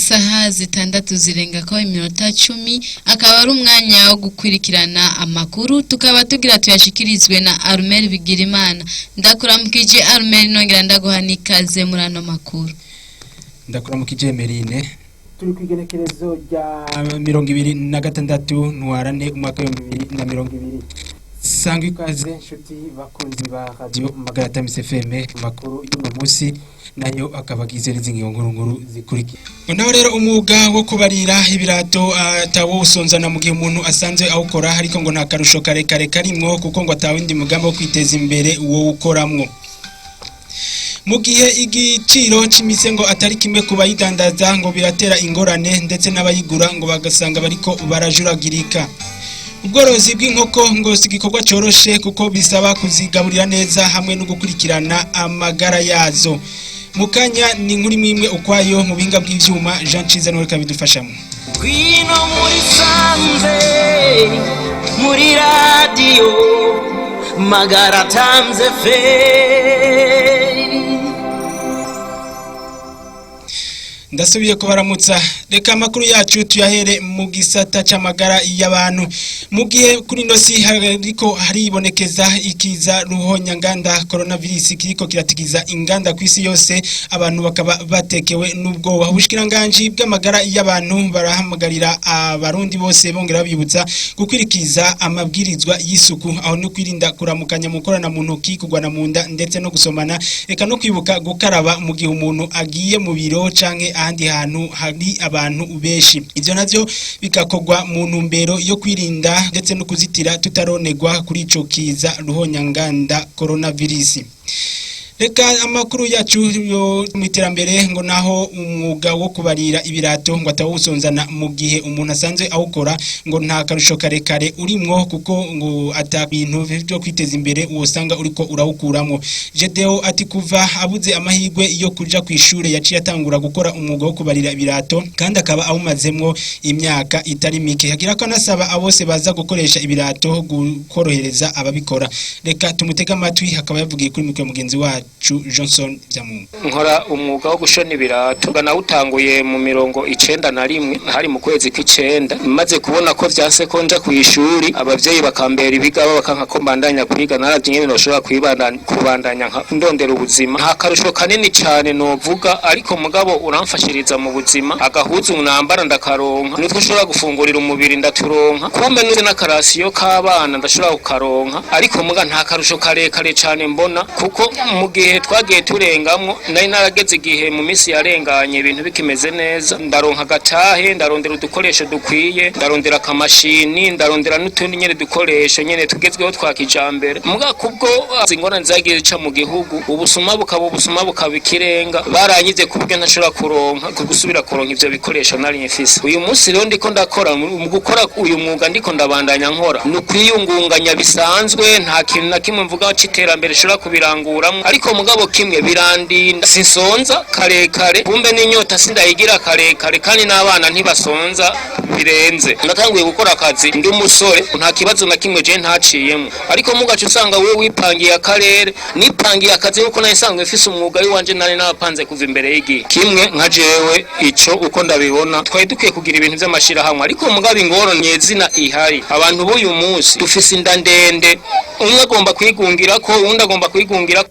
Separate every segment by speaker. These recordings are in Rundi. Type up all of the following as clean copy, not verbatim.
Speaker 1: Isaha 6 zirengako iminota 10, akaba ari umwanya wo gukurikirana amakuru, tukaba tugira tuyashikirizwe na Armel Bigirimana. Ndakuramukije Armel, nongera ndaguha n'ikaze muri ano makuru.
Speaker 2: Ndakuramukije Merine. Turi ku igenekerezo rya 26 Ntwarante umwaka w'2020. Sangwa ikaze nshuti bakunzi ba Radio Magara Times FM. Makuru y'uno munsi nayo akaba agizwe n'izi ngingo nkuru zikurikira. Naho rero umwuga wo kubarira ibirato atawusonzana mu gihe umuntu asanzwe awukora, ariko ngo nta karusho karekare karimwo, kuko ngo atawundi mugambi wo kwiteza imbere uwo ukoramwo. Mu gihe igiciro c'imise ngo atari kimwe ku bayidandaza, ngo biratera ingorane, ndetse n'abayigura ngo bagasanga bariko barajuragirika. Ubworozi bw'inkoko ngo si igikorwa coroshe, kuko bisaba kuzigaburira neza hamwe no gukurikirana amagara yazo. Mu kanya ni inkuru imwe imwe ukwayo. Mu buhinga bw'ivyuma, Jean Ciza niwe kabidufashamo.
Speaker 3: Ngwino muri sanze, muri Radiyo Magara Times FM.
Speaker 2: Ndasubiye kubaramutsa. Reka amakuru yacu tuyahere mu gisata c'amagara y'abantu. Mu gihe kuri ino si hariko haribonekeza ikiza ruhonyanganda coronavirus kiriko kiratikiza inganda kw'isi yose, abantu bakaba batekewe n'ubwoba, ubushikiranganji bw'amagara y'abantu barahamagarira abarundi bose, bongera babibutsa gukwirikiza amabwirizwa y'isuku, aho no kwirinda kuramukanya mu korana mu ntoki, kugwana mu nda ndetse no gusomana, eka no kwibuka gukaraba mu gihe umuntu agiye mu biro canke ahandi hantu hari abantu benshi. Ivyo navyo bigakorwa mu ntumbero yo kwirinda ndetse no kuzitira tutaronegwa kuri ico kiza ruhonyanganda coronavirus. Reka amakuru yacu yo mu iterambere. Ngo naho umwuga wo kubarira ibirato ngo atawusonzana mu gihe umuntu asanzwe awukora, ngo nta karusho karekare urimwo, kuko ngo ata bintu byo kwiteza imbere wosanga uriko urawukuramo. Jedeo ati kuva abuze amahirwe yo kuja ku ishure, yaciye atangura gukora umwuga wo kubarira ibirato, kandi akaba awumazemwo imyaka itari mike. Hagira ko anasaba abose baza gukoresha ibirato korohereza ababikora. Reka tumutege amatwi, akaba yavugiye kuri mikoro mugenzi wacu Johnson Byamungu.
Speaker 4: Nkora umwuga wo gushona ibirato, nawutanguye mu 91, hari mu kwezi kw'icenda, maze kubona ko vyanse ko nja kw'ishuri, abavyeyi bakambera ibigaba, bakanka ko mbandanya kwiga. Naravye ingene noshobora kubandanya ndondera ubuzima. Nta karusho kanini cane novuga, ariko mugabo uramfashiriza mu buzima. Agahuzu nambara ndakaronka, nitwo ushobora gufungurira umubiri ndaturonka, kumbe nuze n'akarasiyo k'abana ndashobora kukaronka. Ariko muga nta karusho karekare cane mbona, kuko mu gihe twagiye turengamwo nari narageze igihe mu minsi yarenganye ibintu bikimeze neza, ndaronka agatahe, ndarondera udukoresho dukwiye, ndarondera akamashini, ndarondera n'utundi nyene dukoresho nyene tugezweho twa kijambere. Muga kubwo ingorane zagiye zica mu gihugu, ubusuma bukaba ubusuma bukaba ikirenga, baranyize ku buryo ntashobora kuronka gusubira kuronka ivyo bikoresho nari mfise. Uyu munsi rero ndiko ndakora, mu gukora uyu mwuga ndiko ndabandanya nkora ni ukwiyungunganya bisanzwe. Nta kintu na kimwe mvuga c'iterambere ushobora kubiranguramwo, ariko mugabo kimwe birandinda, sinsonza karekare, kumbe n'inyota sindayigira karekare, kandi n'abana ntibasonza birenze. Natanguye gukora akazi ndi umusore, nta kibazo na kimwe je ntaciyemo, ariko mugace usanga wewe wipangiye akarere. Nipangiye akazi nkuko nari nsanzwe mfise umwuga w'iwanje, nari napanze kuva imbere y'igihe. Kimwe nka jewe ico uko ndabibona, twari dukwiye kugira ibintu vy'amashirahamwe, ariko mugabo ingorane zina ihari, abantu b'uyu munsi dufise inda ndende, umwe agomba kwigungira ko uwundi agomba kwigungira.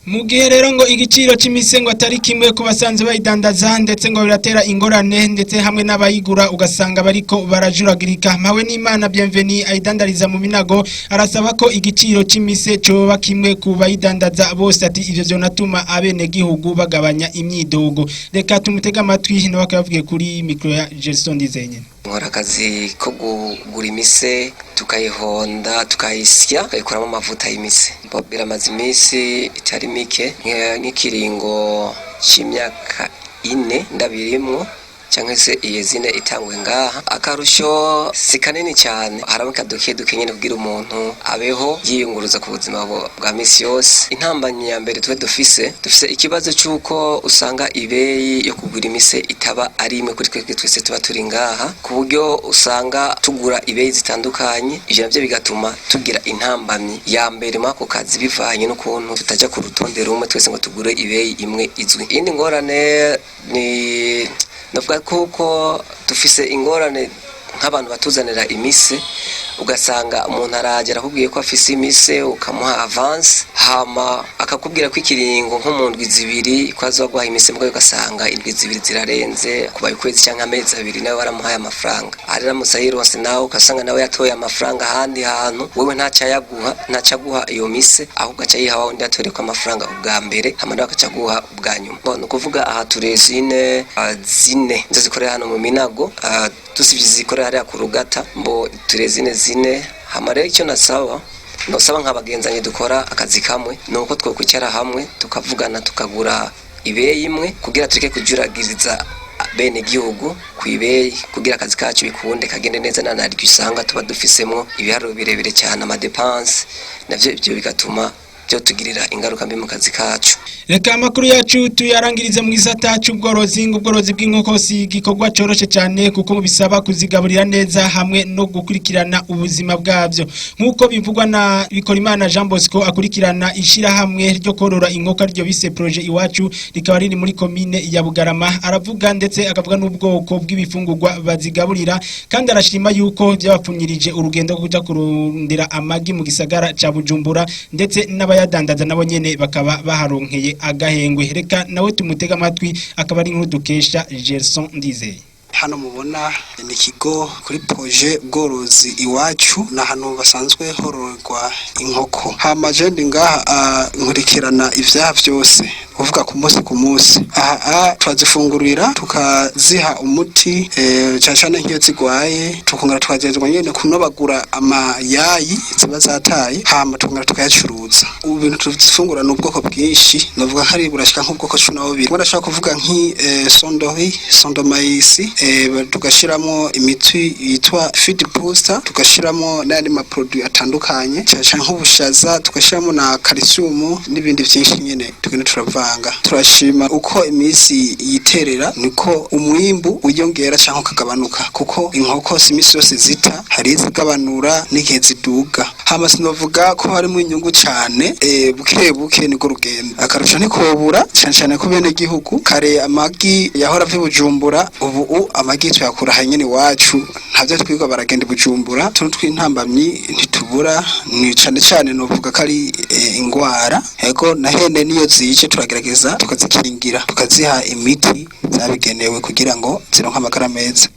Speaker 2: Mu gihe rero ngo igiciro c'imise ngo atari kimwe ku basanzwe bayidandaza, ndetse ngo biratera ingorane, ndetse hamwe n'abayigura ugasanga bariko barajuragirika. Mpawe n'Imana Bienvenue ayidandariza mu Minago arasaba ko igiciro c'imise coba kimwe ku bayidandaza bose. Ati ivyo vyonatuma abenegihugu bagabanya imyidogo. Reka tumutege amatwi, nawe akaba yavugiye kuri mikro ya Gerson Dizenye.
Speaker 5: Nkora akazi ko kugura imise, tukayihonda, tukayisya, tukayikuramo amavuta y'imise. Biramaze iminsi itari mike, nk'ikiringo c'imyaka 4 ndabirimwo, canke se iyo zine itangwe ngaha. Akarusho si kanini cyane, haraboneka duke duke nyene kugira umuntu abeho yiyunguruza ku buzima bwa misi yose. Intambamyi ya mbere twe dufise ikibazo c'uko usanga ibeyi yo kugura imise itaba ari imwe kuri twebwe twese tuba turi ngaha, ku buryo usanga tugura ibeyi zitandukanye. Ivyo navyo bigatuma tugira intambamyi ya mbere muri ako kazi, bivanye n'ukuntu tutaja ku rutonde rumwe twese ngo tugure ibeyi imwe izwi. Iyindi ngorane ni Navuga kuko dufise ingorane nk'abantu batuzanira imise, ugasanga umuntu aragera akubwiye ko afise imise, ukamuha avance, hama akakubwira ko ikiringo nko mu ndwi 2 ko azoguha imise, mbwa ugasanga indwi 2 zirarenze, kuba ukwezi cyangwa amezi 2, nawe waramuhaye amafaranga. Ari ramutse ayironse nawe ugasanga nawe yatoye amafaranga ahandi hantu, wewe ntacayaguha, ntacaguha iyo mise, ahubwo aca yiha wa wundi yatoreko amafaranga ubwa mbere, hama nawe akaca aguha ubwa nyuma. Ni ukuvuga aha turezine zine nizo zikorera hano mu Minago, dusivye zikorera hariya ku Rugata, mbo turezine zine. Hama rero icyo nasaba, nosaba nk'abagenzanye dukora akazi kamwe, ni uko twokwicara hamwe tukavugana, tukagura ibeyi imwe kugira tureke kujuragiriza bene gihugu ku ibeyi, kugira akazi kacu bikunde kagende neza. Na naryo usanga tuba dufisemwo ibiharuro birebire cyane, amadepanse navyo ibyo bigatuma byotugirira ingaruka mbi mu kazi kacu.
Speaker 2: Reka amakuru yacu tuyarangirize mu gisata cy'ubworozi. Ngo ubworozi bw'inkoko si igikorwa coroshe cyane, kuko bisaba kuzigaburira neza hamwe no gukurikirana ubuzima bwabyo, nk'uko bivugwa na Bikorimana Jean Bosco akurikirana ishyirahamwe ryo korora inkoko ryo bise Projet Iwacu, rikaba riri muri komine ya Bugarama. Aravuga ndetse akavuga n'ubwoko bw'ibifungurwa bazigaburira, kandi arashima yuko byabapfunyirije urugendo rwo kuja kurondera amagi mu gisagara ca Bujumbura, ndetse n'abayadandaza nabo nyene bakaba baharonkeye agahengwe. Reka nawe tumutega amatwi, akaba ari inkuru dukesha Gerson Ndizeye.
Speaker 6: Hano mubona ni ikigo kuri projet bworozi Iwacu, ni ahantu basanzwe hororerwa inkoko. Hama je ndi ngaha nkurikirana ivyaha vyose, uvuga ku munsi ku munsi. Aha turazifungurira, tukaziha umuti, cyane cyane nk'iyo zigwaye, tukongera tukagerageza nyene kunobagura amayayi ziba zataye, hama tukongera tukayacuruza. Ubu bintu tuzifungura ni ubwoko bwinshi, novuga hari burashika nk'ubwoko 12. Ndashaka kuvuga nk'i sondori, sondomayisi, tugashyiramo imiti yitwa feed booster, tugashyiramo n'andi maproduit atandukanye, cyane cyane nk'ubushaza, tugashyiramo na calcium n'ibindi byinshi nyene tugenda turavanga. Turashima uko iminsi yiterera niko umwimbu wiyongera cyangwa ukagabanuka, kuko inkoko si iminsi yose zita, hari izigabanura n'igihe ziduga. Hama sinovuga ko harimo inyungu cyane, buke buke niko rugendo, akarusho ntikobura, cyane cyane ko bene gihugu kare amagi yahora ava i Bujumbura, ubu amagi tuyakura hanyine iwacu, ntabyo twirirwa baragenda i Bujumbura. Tuntu tw'intambamyi ntitubura, ni cyane cyane novuga ko ari ingwara. Ego, na hene niyo zice turagerageza tukazikingira, tukaziha imiti zabigenewe kugira ngo zironke amagara meza.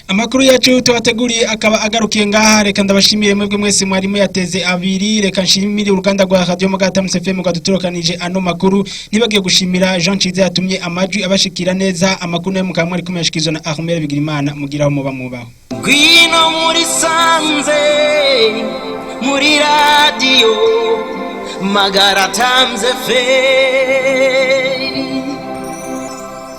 Speaker 2: Amakuru yacu tubateguriye akaba agarukiye ngaha. Reka ndabashimire mwebwe mwese mwarimu yateze abiri. Reka nshimire uruganda rwa Radio Magatamu FM rwaduturokanije ano makuru. Nibagiye gushimira Jean Cize yatumye amajwi abashikira neza. Amakuru nayo mukaba mwari kumwe na Ahmed Bigirimana. Mugiraho muba mubaho.
Speaker 3: Ngwino muri sanze muri radio Magara Times FM.